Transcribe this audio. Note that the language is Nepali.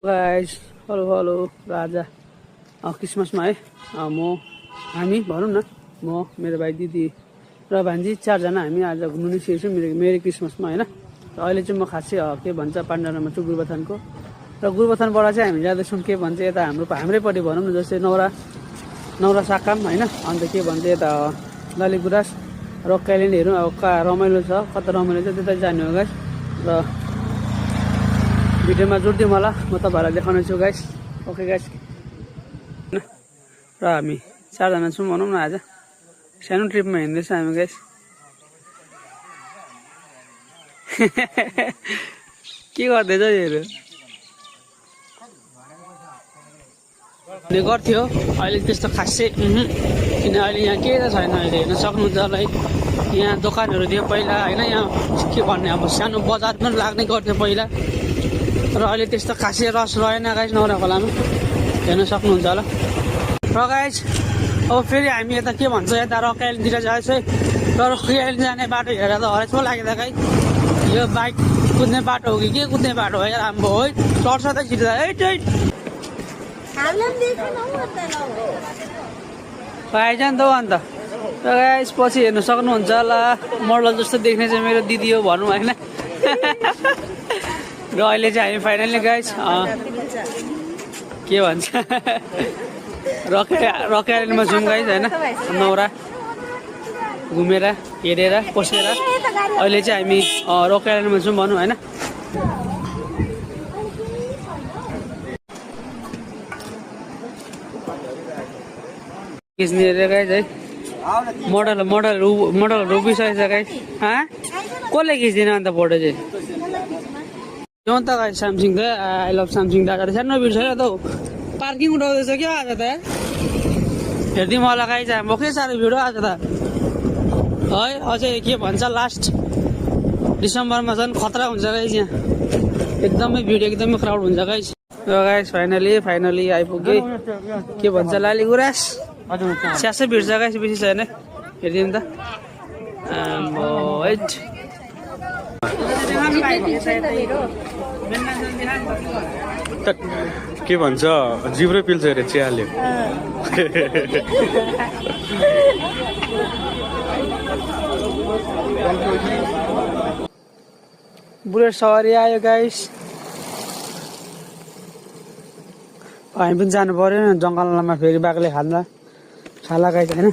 गाइस हेलो हेलो राजा क्रिसमसमा है हामी भनौँ न म मेरो भाइ दिदी र भान्जी चारजना हामी आज घुम्नु निस्केको छौँ मेरो क्रिसमसमा होइन। र अहिले चाहिँ म खासै के भन्छ पाण्डानामा छु गुरबथानको। र गुरबथानबाट चाहिँ हामी जाँदैछौँ के भन्छ यता हाम्रैपट्टि भनौँ न जस्तै नौरा साकाम होइन। अन्त के भन्छ यता लालीगुराँस रक आइल्यान्डहरू अब रमाइलो छ कता रमाइलो छ त्यता जाने हो गाइस। र भिडियोमा जोडिदिउँ होला म तपाईँहरूलाई देखाउने छु गाइस। ओके गाइस र हामी चारजना छौँ भनौँ न आज सानो ट्रिपमा हिँड्दैछ हामी गाइस। के गर्दैछ योहरू गर्थ्यो अहिले त्यस्तो खासै किन अहिले यहाँ के त छैन। अहिले हेर्न सक्नुहुन्छ होला है यहाँ दोकानहरू थियो पहिला होइन। यहाँ के भन्ने अब सानो बजार पनि लाग्ने गर्थ्यो पहिला। र अहिले त्यस्तो खासै रस रहेन गाइस नौरा खोलामा हेर्न सक्नुहुन्छ होला। र गाइस अब फेरि हामी यता के भन्छ यता रक आइल्यान्डतिर जाँदैछ है। र रक आइल्यान्ड जाने बाटो हेरेर त हरेसो लाग्यो त गाइस यो बाइक कुद्ने बाटो हो कि के कुद्ने बाटो हो यार आम्बो है चढ्छ त छिटो आइज नि त हो अन्त। र गाइस पछि हेर्नु सक्नुहुन्छ होला मोडल जस्तो देख्ने चाहिँ मेरो दिदी हो भनौँ होइन। र अहिले चाहिँ हामी फाइनल्ली गाइस के भन्छ रक आइल्यान्डमा छौँ गाइस होइन। नौरा घुमेर हेरेर पसेर अहिले चाहिँ हामी रक आइल्यान्डमा छौँ भनौँ होइन। खिच्ने हेरेर गाइस है मोडल रोपिसकेको छ गाइस। कसले खिच्दिन अन्त फोटो चाहिँ यो त गाइस सामसिङ त आई लभ सामसिङ दादा सानो भिड छैन त हौ पार्किङ उठाउँदैछ क्या आज त हेरिदिउँ होला गाइस हाम्रो के साह्रो भिड हो आज त है। अझै के भन्छ लास्ट डिसेम्बरमा झन् खतरा हुन्छ गाइस यहाँ एकदमै भिड एकदमै क्राउड हुन्छ गाइस। र गाइस फाइनली आइपुगे के भन्छ लालीगुराँस स्यासै भिड छ गाइस बेसी छैन हेरिदिउँ त के भन्छ जिब्रो पिल्छ अरे चियाले। बुलेट सवारी आयो गाइस हामी पनि जानु पर्यो नि जङ्गलमा फेरि बाघले खाला गाइस होइन।